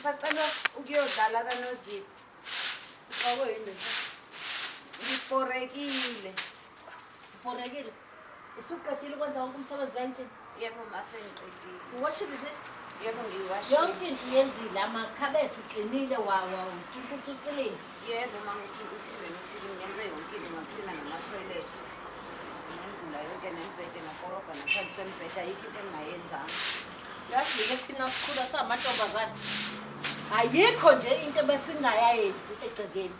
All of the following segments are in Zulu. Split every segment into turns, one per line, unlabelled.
Ngisacela ukuyodlala kaNozipho.
Uxakwe yini lento?
Ngibhorekile.
Ubhorekile? Usuqedile ukwenza wonke umsebenzi la endlini?
Yebo ma sengiqedile.
Uwashile izitsha?
Yebo ngiwashile.
Yonke indlu uyenzile, amakhabethe uklinile, wawuthunthutha usilingi.
Yebo ma ngithuntuthile nosilingi ngenze yonke into ngaklina nama-toilet. Nendlula yonke nemibhede ngakorobha naphansi kwemibhede ayikho into engingayenzanga.
Yazi-ke thina sikhula samantombazane ayikho nje into ebesingayayenzi egcekeni.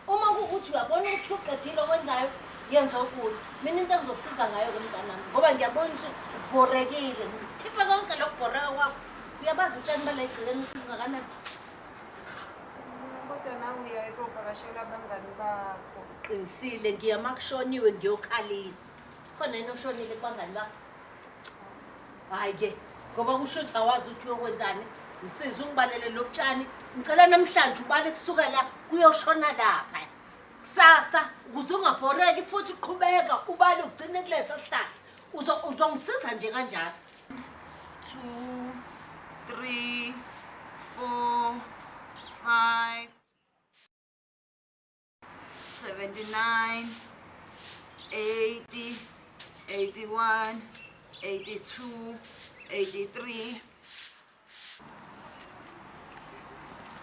Uma kuwukuthi uyabona ukuthi usuqedile okwenzayo yenza okunye. Mina into engizokusiza ngayo-ke mntanami ngoba ngiyabona ukuthi ubhorekile. Khiphe konke lokubhoreka kwakho. Uyabazi utshani bala egcekeni ukuthi bungakanani?
Kodwa nawe uyaye kovakashela abangani bakho.
Qinisile ngiya makushoniwe ngiyokhalisa. Khona yini oshonile kubangani bakho? Hhayi-ke ngoba kusho ukuthi awazi ukuthi uyokwenzani. Ngisize ungibalele lobutshani. Ngicela namhlanje ubale kusuka la kuyoshona lapha. Kusasa ukuze ungabhoreki futhi uqhubeka ubale ugcine kulesa sihlahla. Uzongisiza nje kanjalo.
2 3 4 5 79 80 81 82 83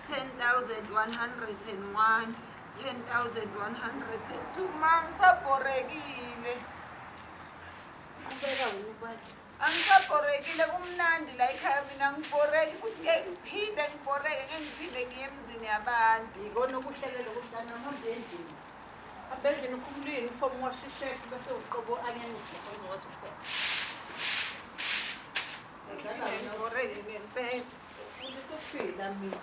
10,101 10,102 ma ngisabhorekile.
Qhubeka wena ubale.
Angisabhorekile kumnandi la ekhaya mina ngibhoreki futhi ngeke ngiphinde ngibhoreke ngeke ngiphinde ngiye emzini yabantu.
Yikona okuhlele lokhu mntanami hambe endlini.
Hambe endlini ukhumule i-uniform washe ishethi bese uqoba u-anyanisi lapho uzokwazi ukupheka.
Ngibhoreke ngempela.
Ufundisa ukuphila mina.